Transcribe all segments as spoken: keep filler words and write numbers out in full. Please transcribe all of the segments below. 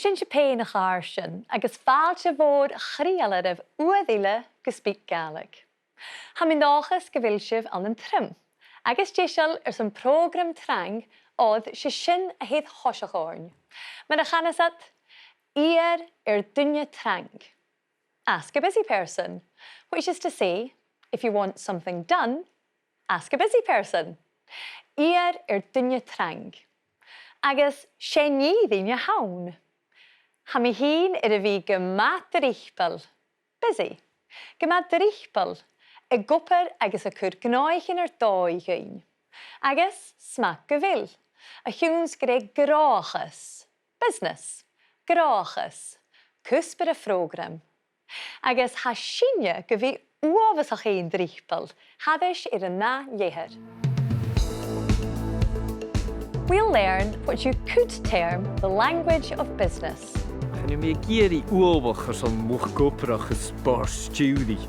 Bidh sibh fhèin a' faicinn, agus fàilte mhòr chridheil oirbh uair eile gu SpeakGaelic. Tha mi an dòchas gu bheil sibh ann an trom, agus deiseil airson prògram trang, oir 's e sin a th' air thoiseach oirnn. Mar a chanas iad, iarr air duine trang. Ask a busy person, which is to say, if you want something done, ask a busy person. Iarr air duine trang. Agus 's e nì dhuinn a th' ann. Tha mi fhìn air a bhith gu math dripeil, busy, gu math dripeil, ag obair agus a' cur gnothaichean air dòigh dhuinn. Agus 's math gu bheil, a chionn 's gur e gnothachas, business, gnothachas, cuspair a' phrògraim. Agus tha sinne gu bhith uabhasach fhèin dripeil, thairis air an ath leth-uair. We'll learn what you could term the language of business. Chan eil mi ag iarraidh uallach airson luchd-obrach is bòrd-stiùiridh.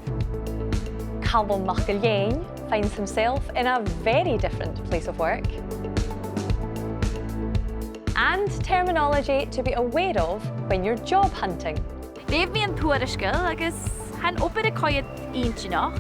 Calum MacIlleathain finds himself in a very different place of work. And terminology to be aware of when you're job hunting. Leugh mi an tuairisgeul agus tha an obair a' coimhead inntinneach.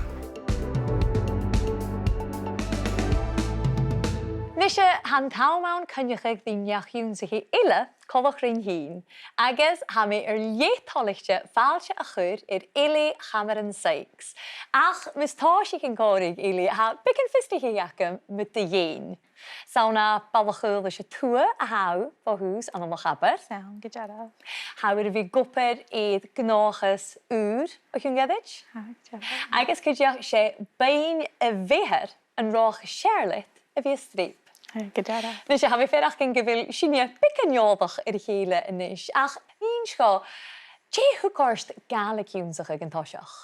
Nise, tha an t-àm ann coinneachadh ri neach-ionnsachaidh eile coltach rinn fhìn, agus tha mi air leth toilichte fàilte a chur air Eilidh Chamshron-Sykes. Ach mus tòisich an còmhradh, Eilidh, tha beagan fiosrachaidh agam mu do dheidhinn. 'S ann à Baile a' Chaolais a Tuath a tha thu bho thùs ann an Loch Abar. 'S ann, gu dearbh. Tha thu air a bhith ag obair air gnothachas ùr o chionn ghoirid. Tha, gu dearbh. Agus cuideachd 's e beinn a' bheathair an ròch as fheàrr leat a bhith a' streap. Tha, gu dearbh. Nise, tha mi a' faireachdainn gu bheil sinne beagan eòlach air a chèile a-nis, ach innis dhomh, dè thug ort Gàidhlig ionnsachadh an toiseach?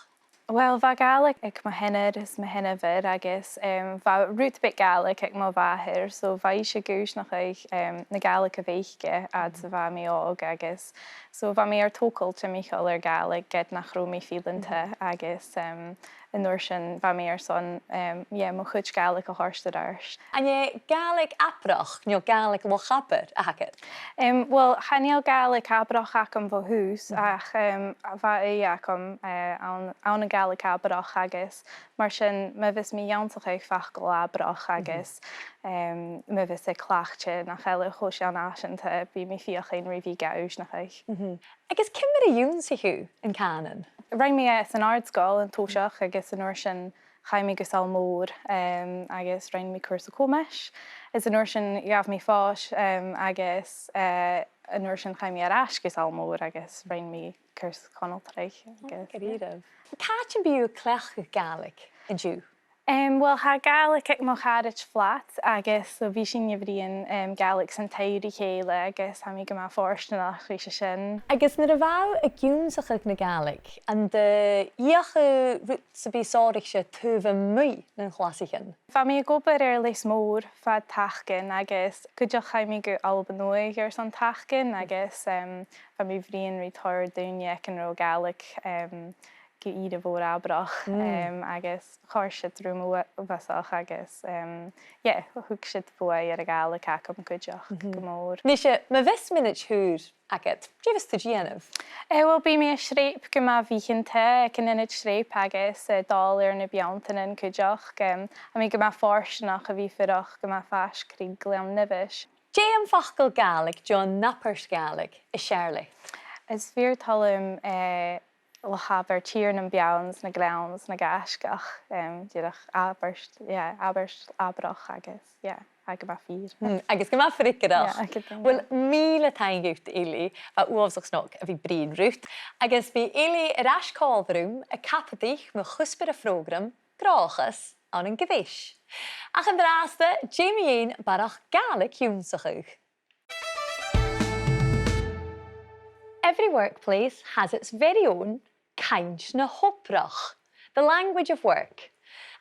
Uill, bha Gàidhlig aig mo sheanair is mo sheanmhair agus, em, bha rud beag Gàidhlig aig mo mhàthair, so bha ise ag ùisneachadh, em, na Gàidhlig a bh' aice fhad 's a bha mi òg agus, so bha mi air togail timcheall air Gàidhlig ged nach robh mi fileanta agus, em, an uair sin bha mi airson, em, yeah, mo chuid Gàidhlig a thoirt air ais. An e Gàidhlig Abrach no Gàidhlig Loch Abar a th' agad? Em, uill, chan eil Gàidhlig Abrach agam bho thùs, ach, em, bha ùidh agam, eh, ann, ann an Gàidhlig Abrach agus mar sin, ma bhios mi ag ionnsachadh facal Abrach agus, em, ma bhios e cleachdte nach eil e cho seann-fhasanta, bidh mi a' feuchainn ri bhith ga ùisneachadh. Agus ciamar a dh'ionnsaich thu an cànan? Rinn mi e san àrd-sgoil an toiseach agus an uair sin chaidh mi gu Sabhal Mòr, em, agus rinn mi cùrsa comais. Is an uair sin ghabh mi fois, em, agus, eh, an uair sin chaidh mi air ais gu Sabhal Mòr agus rinn mi cùrsa conaltraidh agus, yeah. Gu dearbh. Càit am bi thu a' cleachdadh Gàidhlig an-diugh? Em, uill, tha Gàidhlig aig mo charaid flat agus so bidh sinn a' bruidhinn, em, Gàidhlig san taigh ri chèile agus tha mi gu math fortanach leis a sin. Agus nuair a bha thu ag ionnsachadh na Gàidhlig, an do dh'fheuch thu rud sam bith sònraichte taobh a-muigh nan clasaichean? Bha mi ag obair air Lios Mòr fad tacain agus cuideachd chaidh mi gu Alba Nuadh airson tacain agus, em, bha mi a' bruidhinn ri tòrr dhaoine aig an robh Gàidhlig, em, gu ìre mhòr Abrach, em, agus chòrd siud rium ua-, uabhasach agus, em, yeah, thug siud buaidh air a' Ghàidhlig agam cuideachd gu mòr. Nise, ma bhios mionaid shaor agad, dè bhios tu a' dèanamh? Eh, uill, bidh mi a' sreap gu math bitheanta aig an ionad sreap agus, eh, dol air na beanntan cuideachd. Em, tha mi gu math fortanach a bhith a' fuireach gu math faisg ri Gleann Nibheis. Dè am facal Gàidhlig, dè an abairt Ghàidhlig as fheàrr leat? Is fìor thoil leam, eh, Loch Abar, tìr nam beann 's na gleann 's na gaisgeach, em, dìreach abairt, yeah, abairt Abrach agus, yeah, tha e gu math fìor. Mm, agus gu math freagarrach. Yeah, gu dearbh. Uill, mìle taing dhut, Eilidh, bha e uabhasach snog a bhith a' bruidhinn riut. Agus bidh Eilidh air ais còmhla rium a' cabadaich mu chuspair a' phrògraim, gnothachas ann an Greis. Ach an-dràsta, dè mu dheidhinn barrachd Gàidhlig ionnsachadh? Every workplace has its very own cainnt na h-obrach, the language of work,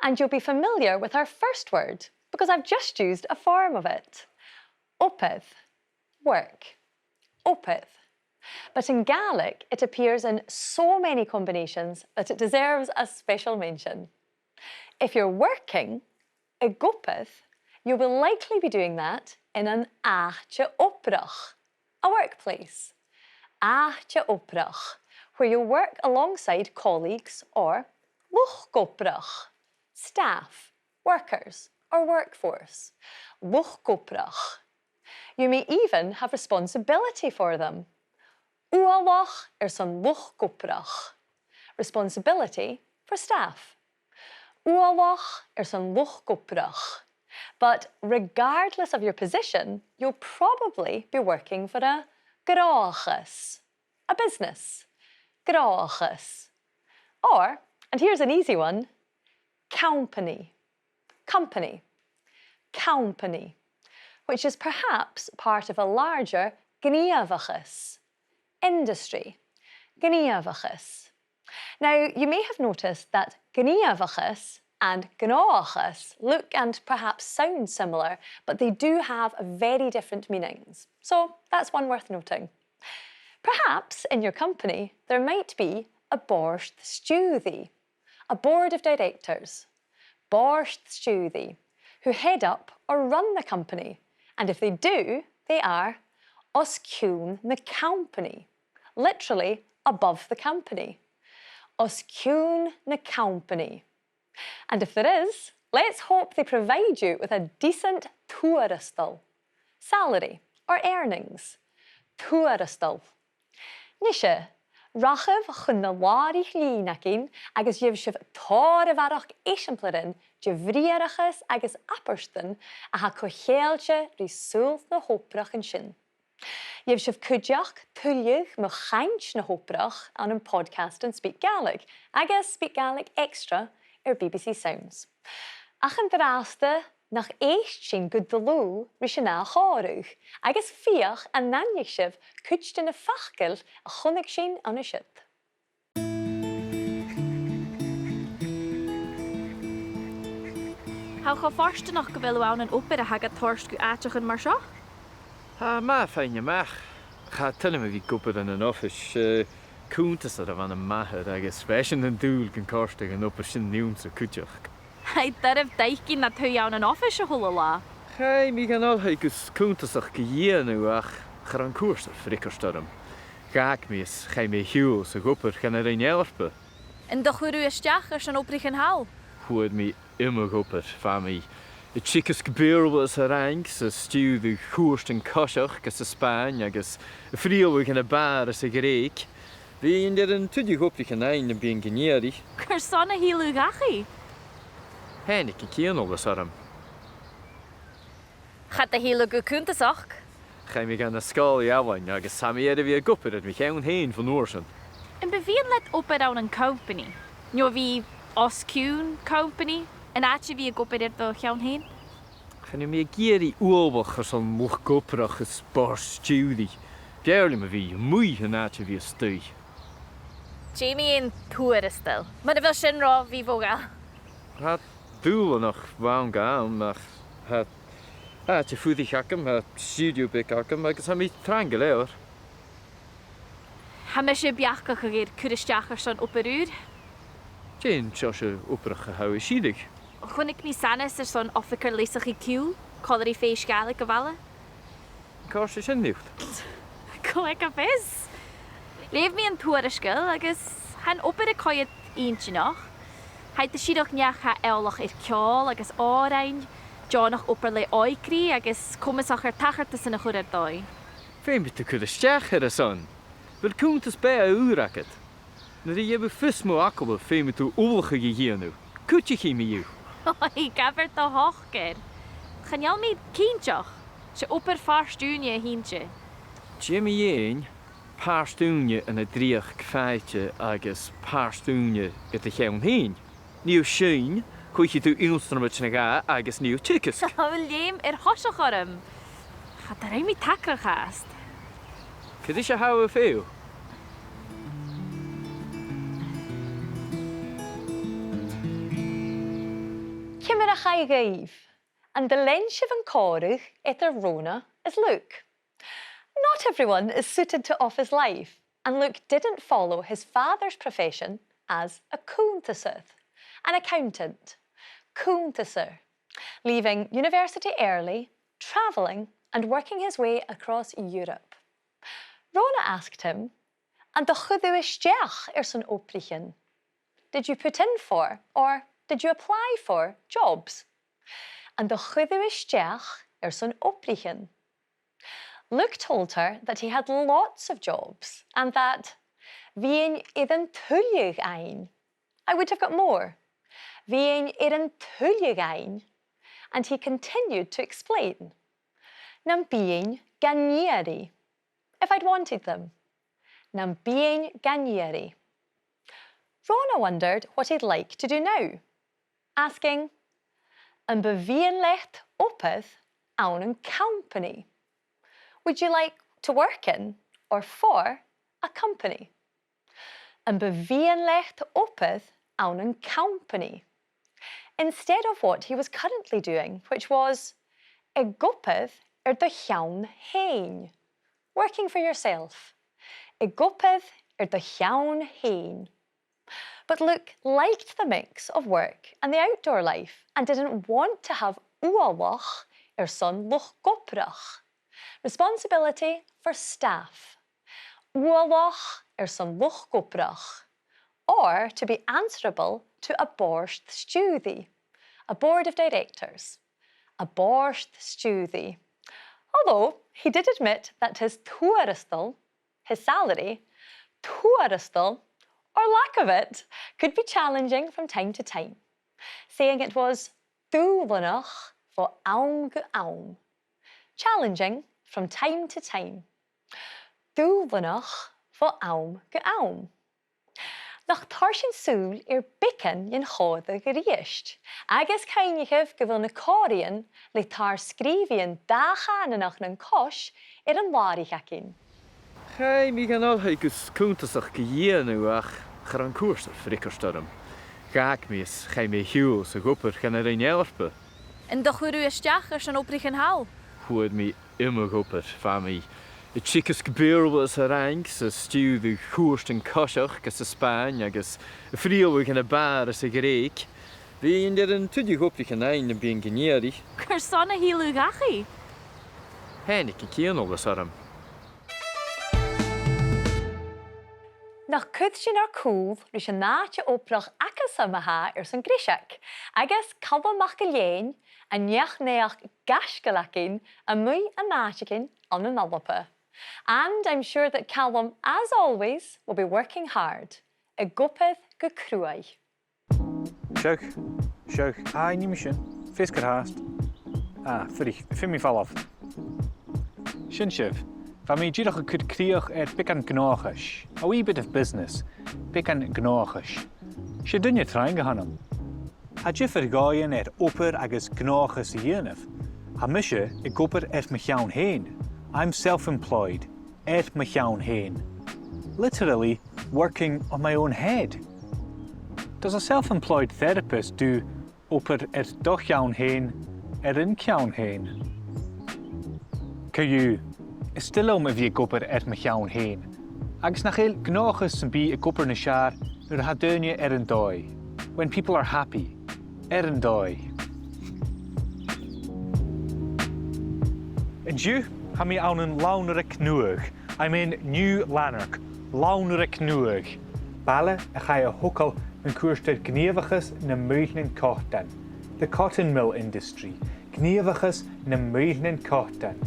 and you'll be familiar with our first word because I've just used a form of it. Obair, work, obair. But in Gaelic, it appears in so many combinations that it deserves a special mention. If you're working, ag obair, you will likely be doing that in an àite-obrach, a workplace. àite-obrach, where you'll work alongside colleagues or luchd-obrach, staff, workers, or workforce. Luchd-obrach. You may even have responsibility for them. Ualach airson luchd-obrach. Responsibility for staff. Ualach airson luchd-obrach. But regardless of your position, you'll probably be working for a gnothachas, a business. Gnothachas. Or, and here's an easy one, companaidh. Company. Companaidh, which is perhaps part of a larger gnìomhachas, industry. Gnìomhachas. Now, you may have noticed that gnìomhachas and gnothachas look and perhaps sound similar, but they do have very different meanings. So that's one worth noting. Perhaps in your company there might be a bòrd-stiùiridh, a board of directors, bòrd-stiùiridh, who head up or run the company, and if they do, they are os cionn na companaidh, literally above the company. Os cionn na companaidh. And if there is, let's hope they provide you with a decent tuarastal, salary or earnings. Tuarastal. Nise, rachaibh chun na làraich-lìn againn agus gheibh sibh tòrr a bharrachd eisimpleirean de bhriathrachas agus abairtean a tha co-cheangailte ri saoghal na h-obrach an sin. Gheibh sibh cuideachd tuilleadh mu chainnt na h-obrach ann am podcast an SpeakGaelic agus SpeakGaelic Extra air B B C Sounds. Ach an-dràsta, nach èist sinn gu dlùth ris an ath chòmhradh, agus feuch an aithnich sibh cuid de na faclan a chunnaic sinn an siud. Tha e cho fortanach gu bheil thu ann an obair a tha gad thoirt gu àiteachan mar seo. Tha e math faighinn a-mach. Cha toil leam a bhith ag obair ann an oifis, eh, cunntasair a bh' ann am m' athair agus bha esan den dùil gun còrdadh an obair sin riumsa cuideachd. Tha e doirbh d' fhaicinn nad shuidhe ann an oifis a h-uile latha. Chaidh mi dhan oilthigh gus cunntasachd a dhèanamh ach cha robh an cùrsa a' freagairt orm. Dh'fhàg mi is chaidh mi a shiubhal 's a dh'obair dhan Roinn Eòrpa. An do chuir thu a-steach airson obraichean thall? Fhuair mi iomadh obair. Bha mi a' teagasg Beurla sa Fhraing, 's a' stiùireadh chuairtean coiseachd anns an Spàinn agus a' frithealadh ann am bàr anns a' Ghrèig. Bha an dèidh an tuilleadh obraichean fhaighinn nam bithinn gan iarraidh. Carson a thill thu dhachaigh? Thàinig an cianalas orm. Cha do thill thu gu cunntasachd. Chaidh mi gu na sgoil ealain agus tha mi air a bhith ag obair air mo cheann fhèin bhon uair sin. Am bu mhiann leat obair ann an companaidh? No a bhith os cionn companaidh, an àite a bhith ag obair air do cheann fhèin? Chan eil mi ag iarraidh uallach airson luchd-obrach is bòrd-stiùiridh. B' fheàrr leam a bhith a-muigh an àite a bhith a-staigh. Dè mu dheidhinn tuarastal? Mura bheil sin ro mhì-mhodhail. Tha dùbhlanachd mhòr agam, ach tha àite-fuirich agam, tha stiùidio beag agam, agus tha mi trang gu leòr. Tha mise beachdachadh air cur a-steach airson obair ùr. Dè an seòrsa obrach a tha thu a' sireadh? Chunnaic mi sanas airson oifigear leasachaidh ciùil, còmhla ri Fèis Ghàidhlig a' bhaile. An còrd sin riut? Cò aig a tha fios? Leugh mi an tuairisgeul agus tha an obair a' coimhead inntinneach. Tha iad a' sireadh neach a tha eòlach air ceòl agus òrain, deònach obair le òigridh agus comasach air tachartasan a chur air dòigh. Feumaidh tu cur a-steach air a son. A bheil cunntas-beatha ùr agad? Nuair a gheibh thu fios mu agallamh, feumaidh tu ullachadh a dhèanamh. Cuidichidh mi thu. Oi, gabh air do shocair. Chan eil mi cinnteach. 'S e obair phàirt-ùine a th' innte. Dè mu dheidhinn pàirt-ùine ann an dreuchd fàighte agus pàirt-ùine air do cheann fhèin? Nì thu seinn, cluichidh tu ionnsramaid no dhà agus nì thu teagasg. Tha thu a' leum air thoiseach orm. Cha do rinn mi tagradh fhathast. Cò ris a tha thu a' feitheamh? Ciamar a chaidh dhuibh? An do lean sibh an còmhradh eadar Rona is Luke? Not everyone is suited to office life, and Luke didn't follow his father's profession as a cunntasair, an accountant. Cunntasair. Leaving university early, travelling, and working his way across Europe. Rona asked him, "An do chuir thu a-steach airson obraichean?" Did you put in for, or did you apply for, jobs? An do chuir thu a-steach airson obraichean? Luke told her that he had lots of jobs and that bhithinn air an tuilleadh fhaighinn. I would have got more. Bhithinn air an tuilleadh fhaighinn. And he continued to explain. Nam bithinn gan iarraidh. If I'd wanted them. Nam bithinn gan iarraidh. Rona wondered what he'd like to do now, asking, "Am bu mhiann leat obair ann an companaidh?" Would you like to work in or for a company? "Am bu mhiann leat obair ann an companaidh?" Instead of what he was currently doing, which was ag obair air do cheann fhèin. Working for yourself. Ag obair air do cheann fhèin. But Luke liked the mix of work and the outdoor life and didn't want to have ualach airson luchd-obrach. Responsibility for staff. Ualach airson luchd-obrach. Or to be answerable to a bòrd-stiùiridh. A board of directors. A bòrd-stiùiridh. Although he did admit that his tuarastal, his salary, tuarastal, or lack of it, could be challenging from time to time, saying it was dùbhlanach bho àm gu àm. Challenging from time to time. Dùbhlanach bho àm gu àm. Nach toir sinn sùil air beagan den chòmhradh a-rithist, agus cuimhnichibh gu bheil na còmhraidhean le tar-sgrìobhaidhean dà-chànanach nan cois air an làraich againn. Chaidh mi dhan oilthigh gus cunntasachd a dhèanamh ach cha robh an cùrsa a' freagairt orm. Dh'fhàg mi is chaidh mi a shiubhal 's a dh'obair dhan Roinn Eòrpa. An do chuir thu a-steach airson obraichean thall? Fhuair mi iomadh obair. Bha mi a' teagasg Beurla sa Fhraing, 's a' stiùireadh chuairtean coiseachd anns an Spàinn agus a' frithealadh anns a' bhàr sa Ghrèig. Bhithinn air an tuilleadh obraichean fhaighinn nam bithinn gan iarraidh. Carson a thill thu dhachaigh? Thàinig an cianalas orm. Nach cuir sinn ar cùl ris an àite-obrach acasan ma-thà airson greiseag, agus Calum MacIlleathain, an neach-naidheachd gaisgeil againn, a-muigh an àiteigin ann an Alba. And I'm sure that Calum, as always, will be working hard, ag obair gu cruaidh. Seadh, seadh, aidh, nì mi sin. Feasgar fhathast. Ah, fuirich, feumaidh mi falbh. Sin sibh. Bha mi dìreach a' cur crìoch air beagan gnothachais. A wee bit of business. Beagan gnothachais. 'S e duine trang a th' annam. Tha diofar dhòighean air obair agus gnothachas a dhèanamh. Tha mise ag obair air mo cheann fhèin. I'm self-employed. Air mo cheann fhèin. Literally, working on my own head. Does a self-employed therapist do obair air do cheann fhèin, air an ceann fhèin? Co-dhiù, is toil leam a bhith ag obair air mo cheann fhèin, agus nach eil gnothachas sam bith ag obair nas fheàrr nuair a tha daoine air an dòigh, when people are happy, air an dòigh. An-diugh, tha mi ann an Lannraig Nuadh, I'm in New Lanark, Lannraig Nuadh, baile a chaidh a thogail mun cuairt air gnìomhachas na muilnean cotain, the cotton mill industry, gnìomhachas na muilnean cotain.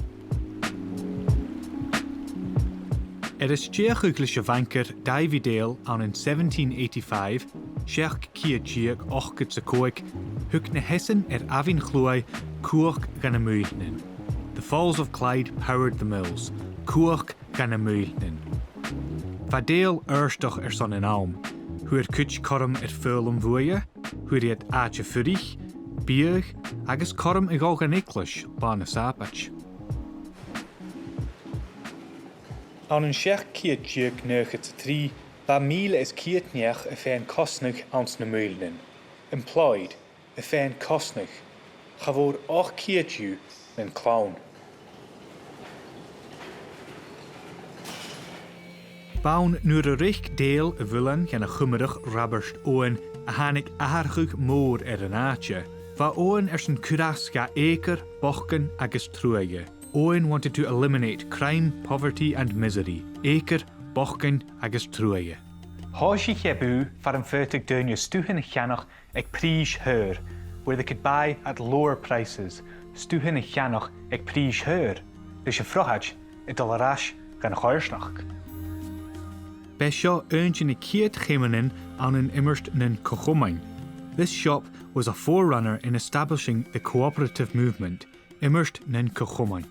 Air a stèidheachadh leis a' bhancair Divey Dale ann an seventeen eighty-five, seachd ceud deug ochdad 's a còig, thug na h-easan air abhainn Chluaidh cumhachd dha na muilnean. The Falls of Clyde powered the mills, cumhachd dha na muilnean. Bha Dale àrdach airson an àm. Fhuair cuid cothrom air foghlam bhuaithe, fhuair iad àite-fuirich, biadh agus cothrom a dhol dhan eaglais Là na Sàbaid. Ann an seachd ceud deug naochad 's a trì, bha mìle is ceud neach a' faighinn cosnadh anns na muilnean. Employed, a' faighinn cosnadh. Cha mhòr ochd ceud dhiubh nan clann. B' ann nuair a reic Dale a mhuileann dhan a' Chuimreach Raibeart Eòghainn a thàinig atharrachadh mòr air an àite. Bha Eòghainn airson cur às dha eucoir, bochdan agus truaighe. Owen wanted to eliminate crime, poverty and misery, eucoir, bochdainn agus truaighe. Thòisich e bùth far am faodadh daoine stuthan a cheannach aig prìs shaor, where they could buy at lower prices, stuthan a cheannach aig prìs shaor, leis a' phrothaid a' dol air ais dhan choimhearsnachd. B' e seo aon de na ciad cheumannan ann an Iomairt nan Co-chomann. This shop was a forerunner in establishing the cooperative movement, Iomairt nan Co-chomann.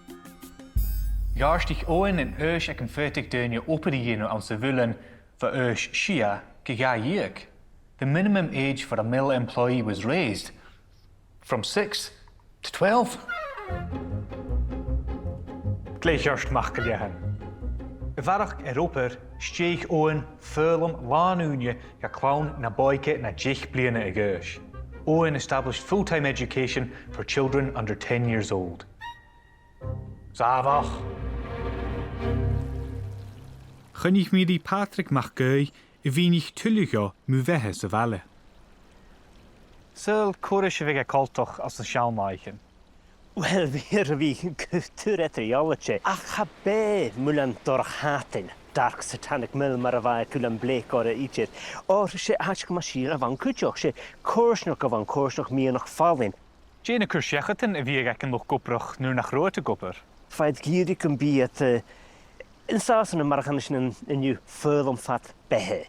Dh'àrdich Owen an aois aig am faodadh daoine obair a dhèanamh anns a' mhuileann bho aois sia gu dhà dheug. The minimum age for a mill employee was raised from six to twelve. Glè cheart, MacGillEathain. A bharrachd air obair, stèidhich Owen foghlam làn-ùine do chlann nam b' òige na deich bliadhna a dh'aois. Owen established full-time education for children under ten years old. Sàmhach. Choinnich mi ri Pàdraig MacAoidh a mhìnich tuilleadh dhomh mu bheatha sa bhaile. Saoil cò ris a bhiodh e coltach anns na seann làithean? Uill, bhiodh e air a bhith gu tur eadar-dhealaichte, ach cha b' e muileann dorch shàtain, dark satanic mill, mar a bha Cuilean Blake orra idir. Oir 's e àite gu math sìtheil a bh' ann cuideachd, 's e coimhearsnachd a bh' ann, coimhearsnachd meadhanach fallain. Dè na cur-seachadan a bhiodh aig an luchd-obrach nuair nach robh iad ag obair? Bha iad ag iarraidh gum biodh iad, eh, an sàs ann mar a chanas sinn an-diugh foghlam fad beatha.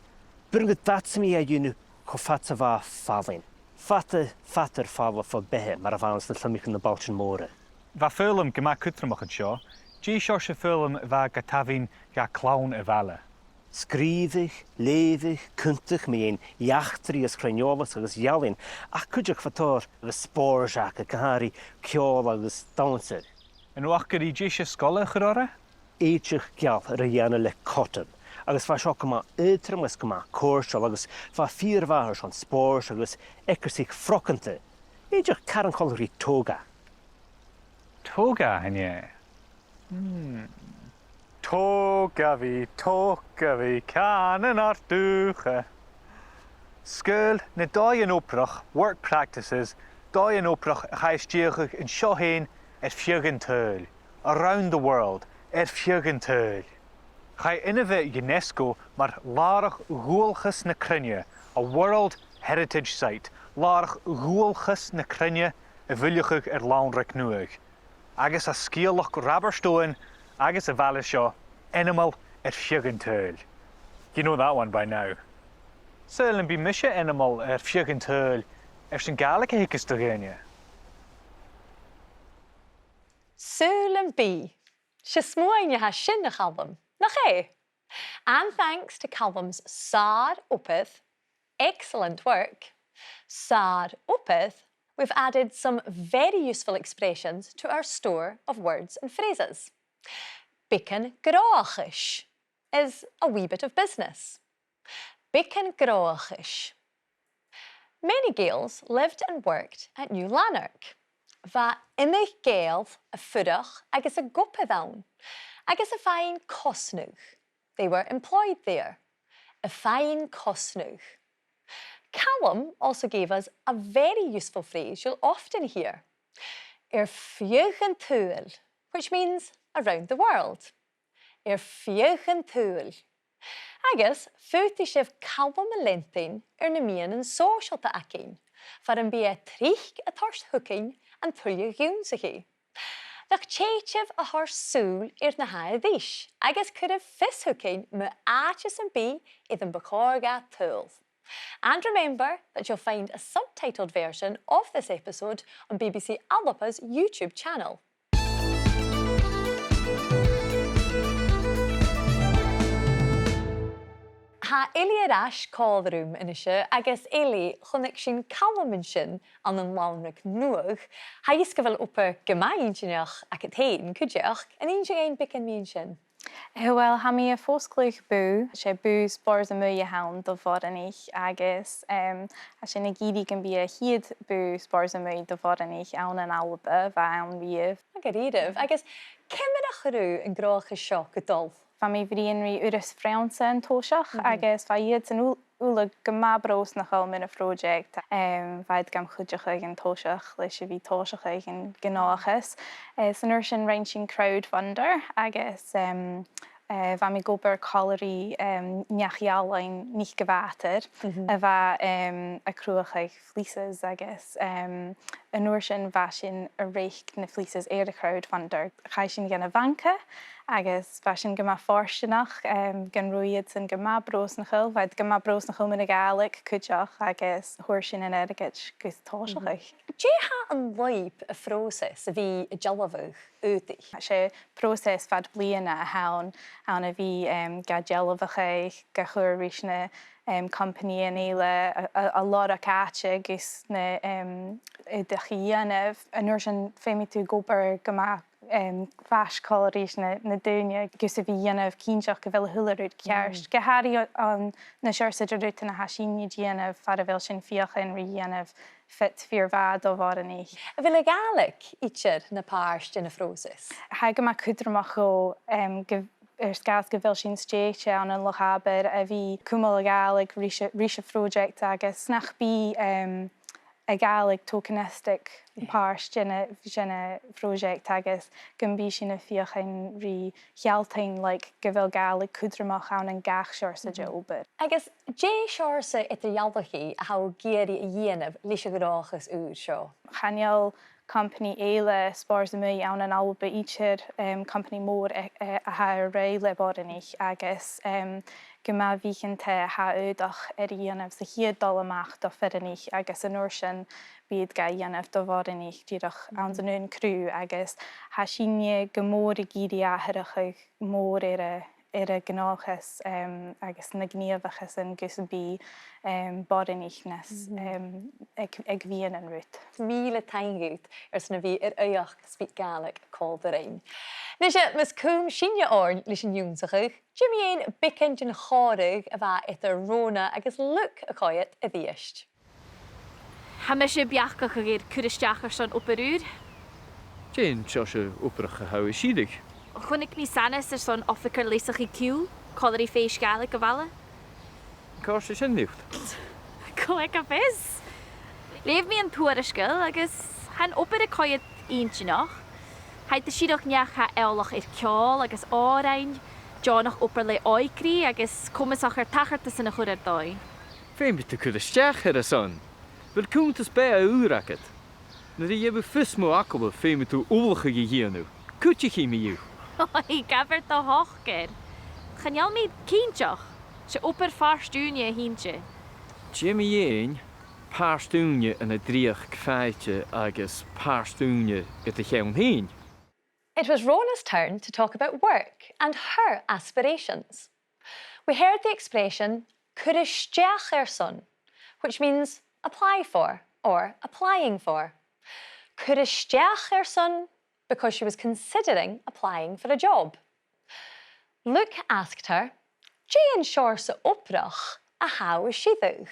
B' urrainn dhut dad sam bith a dhèanamh cho fad 's a bha e fallain. Fada, fada air falbh bho bheatha mar a bha anns na h-uile, na bailtean mòra. Bha foghlam gu math cudromach an seo. Dè seòrsa foghlam a bha ga tabhann do chlann a' bhaile? Sgrìobhadh, leughadh, cunntadh mu dheidhinn eachdraidh is cruinn-eòlas agus ealain, ach cuideachd bha tòrr agus spòrs aca, gu h-àraidh ceòl agus dannsa. An robh aca ri deise-sgoile a chur orra? Èideadh geal a dhèanamh le cotton, agus bha seo gu math aotrom agus gu math cofhurtail, agus bha fìor mhath airson spòrs agus eacarsaich phrocanta. Èideadh car an coltach ri toga. Toga, an e? Hmm. Togaibh, togaibh, cànan ar dùthcha. Sgaoil na dòighean-obrach, work practices, dòighean-obrach a chaidh a stèidheachadh an seo fhèin air feadh an t-saoghail, around the world, air feadh an t-saoghail. Chaidh inbhe UNESCO mar làrach dhualchas na cruinne, a World Heritage Site, làrach dhualchas na cruinne a bhuileachadh air lannraig nuadh. Agus tha sgeulachd Raibeart Eòghainn agus a' bhaile seo ainmeil air feadh an t-saoghail. You know that one by now. Saoil am bi mise ainmeil air feadh an t-saoghail airson Gàidhlig a theagasg do dhaoine? Saoil am bi. 'S e smuain a tha sin, a Chaluim, nach e? And thanks to Calum's sàr obair, excellent work, sàr obair, we've added some very useful expressions to our store of words and phrases. Beagan gnothachais is a wee bit of business. Beagan gnothachais. Many Gaels lived and worked at New Lanark. Bha iomadh Gàidheal a' fuireach agus ag obair ann, agus a' faighinn cosnadh. They were employed there. A' faighinn cosnadh. Calum also gave us a very useful phrase you'll often hear. Air feadh an t-saoghail, which means around the world. Air feadh an t-saoghail. Agus faodaidh sibh Calum a leantainn air na meadhanan sòisealta againn, far am bi e tric a' toirt thugainn an tuilleadh ionnsachaidh. Nach tèid sibh a thoirt sùil air na tha e ris, agus cuiribh fios thugainn mu àite sam bith air am bu chòir dha tadhal. And remember that you'll find a subtitled version of this episode on B B C Alba's YouTube channel. Tha Eilidh air ais còmhla rium a-nise, agus Eilidh, chunnaic sinn Calum an sin ann an Lannraig Nuadh. Tha fhios gu bheil obair gu math inntinneach agad fhèin cuideachd. An inns thu dhuinn beagan mu dheidhinn sin? Eh, uill, tha mi a' fosgladh bùth, 's e bùth spòrs a-muigh a th' ann do bhoireannaich agus, em, tha sinn ag iarraidh gum bi a' chiad bùth spòrs a-muigh do bhoireannaich ann an Alba, bha ann riamh. Gu dearbh. Agus ciamar a chuir thu an gnothachas seo gu dol? Bha mi a' bruidhinn ri Urras Phrionnsa an toiseach, mhm, agus bha iadsan ul-, Uile gu math brosnachail mun a' phròiseact, em, bha iad gam chuideachadh an toiseach leis a bhith a' tòiseachadh an gnothachas. Eh, 's an uair sin rinn sinn crowdfunder agus, em, eh, bha mi ag obair còmhla ri, em, neach-ealain, Nic a' Bhàtair, a bha, em, a' cruthachadh fleeces agus, em, an uair sin bha sinn a' reic na fleeces air a' crowdfunder. Chaidh sinn dhan a' bhanca agus bha sinn gu math fortanach, em, gun robh iadsan gu math brosnachail, bha iad gu math brosnachail mun a' Ghàidhlig cuideachd agus fhuair sinn an airgead gus tòiseachadh. Dè tha an lùib a' phròiseas a bhith a' dealbhadh aodaich? 'S e pròiseas fad bliadhna a th' ann, ann a bhith, em, ga dhealbhachadh, ga chur ris na, em, companaidhean eile, a, a, a lorg àite gus na, em, aodaich a dhèanamh. An uair sin feumaidh tu obair gu math, em, faisg còmhla ris na, na daoine gus a bhith a' dèanamh cinnteach gu bheil a h-uile rud ceart. Gu h-àraidh an, na seòrsa de rudan a tha sinne a' dèanamh far a bheil sinn a' feuchainn ri dhèanamh fit fìor mhath do bhoireannaich. A bheil a' Ghàidhlig idir na pàirt den a' phròiseas? Tha e gu math cudromach dhomh, em, gu, air sgàth 's gu bheil sinn stèidhichte ann an Loch Abar a bhith a' cumail a' Ghàidhlig ris a', ris a' phròiseact agus nach bi, em, a' Ghàidhlig tokenistic pàirt den a', den a' phròiseact agus gum bi sinn a' feuchainn ri shealltainn, like, gu bheil Gàidhlig cudromach ann an gach seòrsa de obair. Agus dè seòrsa eadar-dhealachadh a tha thu ag iarraidh a dhèanamh leis a' ghnothachas ùr seo? Chan eil companaidh eile spòrs a-muigh ann an Alba idir, em, companaidh mòr a, a, a tha air ruith le boireannaich agus, em, gu math bitheanta tha aodach air a dhèanamh sa chiad dol a-mach do fhireannaich agus an uair sin bidh iad ga dhèanamh do bhoireannaich dìreach anns an aon chruth agus tha sinne gu mòr ag iarraidh atharrachadh mòr air a, air a' ghnothachas, em, agus na gnìomhachasan gus am bi, em, boireannaich nas, em, aig, aig mheadhan an rud. Mìle taing dhut airson a bhith air aoigheachd SpeakGaelic còmhla rinn. Nise, mus cùm sinne oirnn leis an ionnsachadh, dè mu dheidhinn beagan den chòmhradh a bha eadar Rona agus Luke a' coimhead a-rithist? Tha mise a' beachdachadh air cur a-steach airson obair ùr. Dè an seòrsa obrach a tha thu a' sireadh? Chunnaic mi sanas airson oifigear leasachaidh ciùil, còmhla ri fèis Ghàidhlig a' bhaile. An còrd sin riut? Cò aig a tha fios? Leugh mi an tuairisgeul agus tha an obair a' coimhead inntinneach. Tha iad a' sireadh neach a tha eòlach air ceòl agus òrain, deònach obair le òigridh agus comasach air tachartasan a chur air dòigh. Feumaidh tu cur a-steach air a son. A bheil cunntas beatha ùr agad? Nuair a gheibh thu fios mu agallamh, feumaidh tu ullachadh a dhèanamh. Cuidichidh mi thu. Oi, gabh air do shocair. Chan eil mi cinnteach. 'S e obair phàirt-ùine a th' innte. Dè mu dheidhinn pàirt-ùine ann an dreuchd faighte agus pàirt-ùine air do cheann fhèin? It was Rona's turn to talk about work and her aspirations. We heard the expression cur a-steach airson, which means apply for or applying for. Cur a-steach airson because she was considering applying for a job. Luke asked her, dè an seòrsa obrach a tha thu a' sireadh?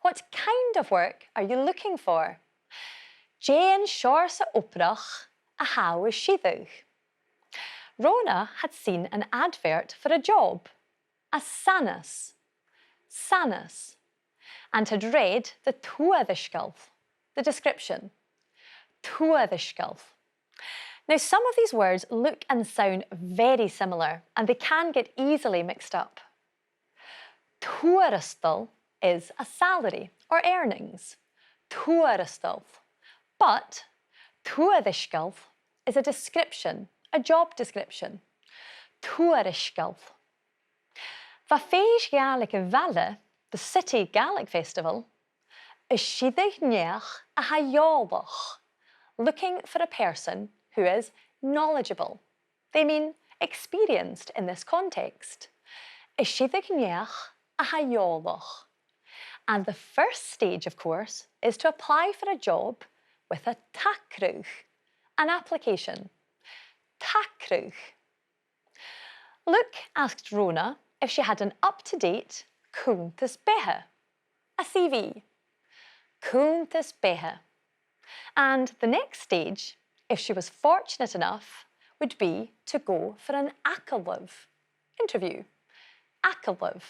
What kind of work are you looking for? Dè an seòrsa obrach a tha thu a' sireadh? Rona had seen an advert for a job, a sanas, sanas, and had read the tuairisgeul, the description. Tuairisgeul. Now, some of these words look and sound very similar, and they can get easily mixed up. Tuarastal is a salary or earnings. Tuarastal. But tuairisgeul is a description, a job description. Tuairisgeul. Bha fèis Ghàidhlig a' bhaile, the City Gaelic Festival, a' sireadh neach a tha eòlach, looking for a person who is knowledgeable. They mean experienced in this context. A' sireadh neach a tha eòlach. And the first stage, of course, is to apply for a job with a tagradh, an application. Tagradh. Luke asked Rona if she had an up-to-date cunntas-beatha, a C V. Cunntas-beatha. And the next stage, if she was fortunate enough, would be to go for an agallamh, interview. Agallamh.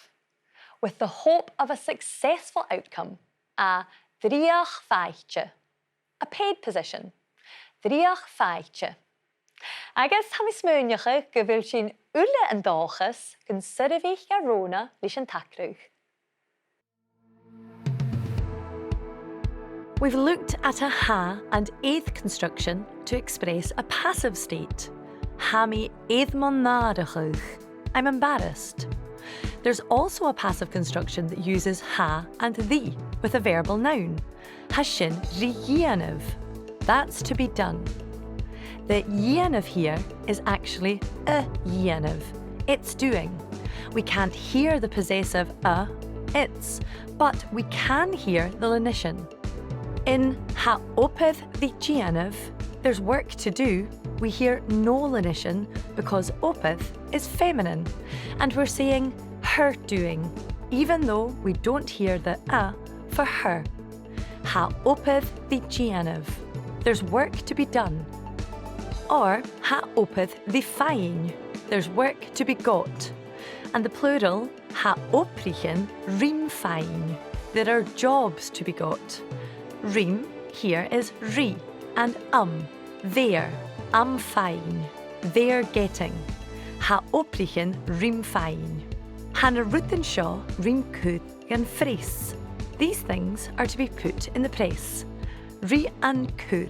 with the hope of a successful outcome, a dhreuchd phàighte, a paid position, dhreuchd phàighte. Agus tha mi a' smaoineachadh gu bheil sinn uile an dòchas gun soirbhich ar Rona leis an t-acrach. We've looked at a tha and air construction to express a passive state. Tha mi air mo nàrachadh. I'm embarrassed. There's also a passive construction that uses tha and ri with a verbal noun. Tha sin ri dhèanamh. That's to be done. The dhèanamh here is actually a dhèanamh. It's doing. We can't hear the possessive a, its, but we can hear the lenition. In tha obair ri dhèanamh, there's work to do, we hear no lenition because obair is feminine, and we're saying her doing, even though we don't hear the a for her. Tha obair ri dhèanamh. There's work to be done. Or tha obair ri fhaighinn. There's work to be got. And the plural, tha obraichean rim faighinn. There are jobs to be got. Rim here is ri and am. Their, am faighinn. Their getting. Tha obraichean rim faighinn. Tha na rudan seo rin cur dhan phreas. These things are to be put in the press. Ri an cur.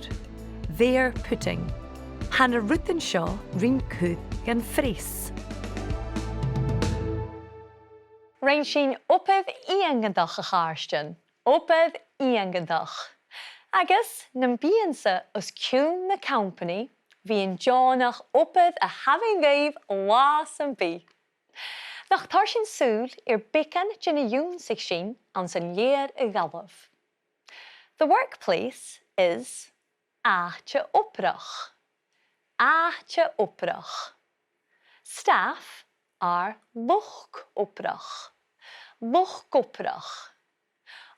Their putting. Tha na rudan seo rin cur dhan phreas. Rinn sinn obair iongantach, a chàirdean. Obair iongantach. Agus nam bithinn-sa os cionn na companaidh, bhithinn deònach obair a thabhann dhuibh latha sam bith. Nach toir sinn sùil air beagan de na dh'ionnsaich sinn anns an leth-uair a dh'fhalbh. The workplace is àite-obrach. Àite-obrach. Staff are luchd-obrach. Luchd-obrach.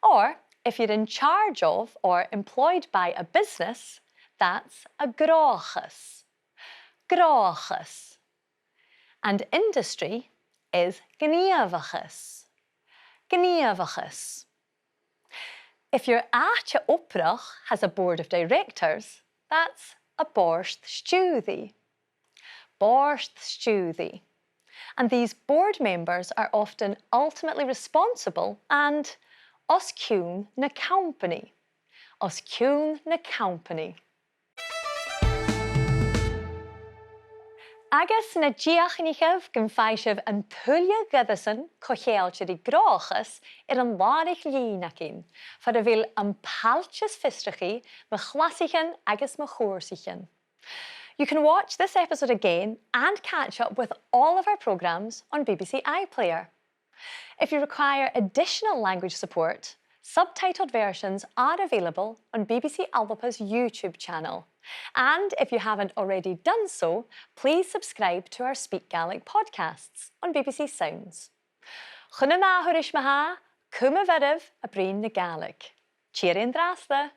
Or, if you're in charge of or employed by a business, that's a gnothachas. Gnothachas. And industry is gnìomhachas. Gnìomhachas. If your àite-obrach has a board of directors, that's a bòrd-stiùiridh. Bòrd-stiùiridh. And these board members are often ultimately responsible and os cionn na companaidh. Os cionn na companaidh. Agus na dìochuimhnichibh gum faigh sibh an tuilleadh ghoireasan co-cheangailte ri gnothachas air an làrach-lìn againn, far a bheil am pailteas fiosrachaidh mu chlasaichean agus mu chùrsaichean. You can watch this episode again and catch up with all of our programmes on B B C iPlayer. If you require additional language support, subtitled versions are available on B B C Alba's YouTube channel. And if you haven't already done so, please subscribe to our Speak Gaelic podcasts on B B C Sounds. Chun a' mhàthaireachd, ma-thà, cumaibh oirbh a' bruidhinn na Gàidhlig. Tìoraidh an-dràsta.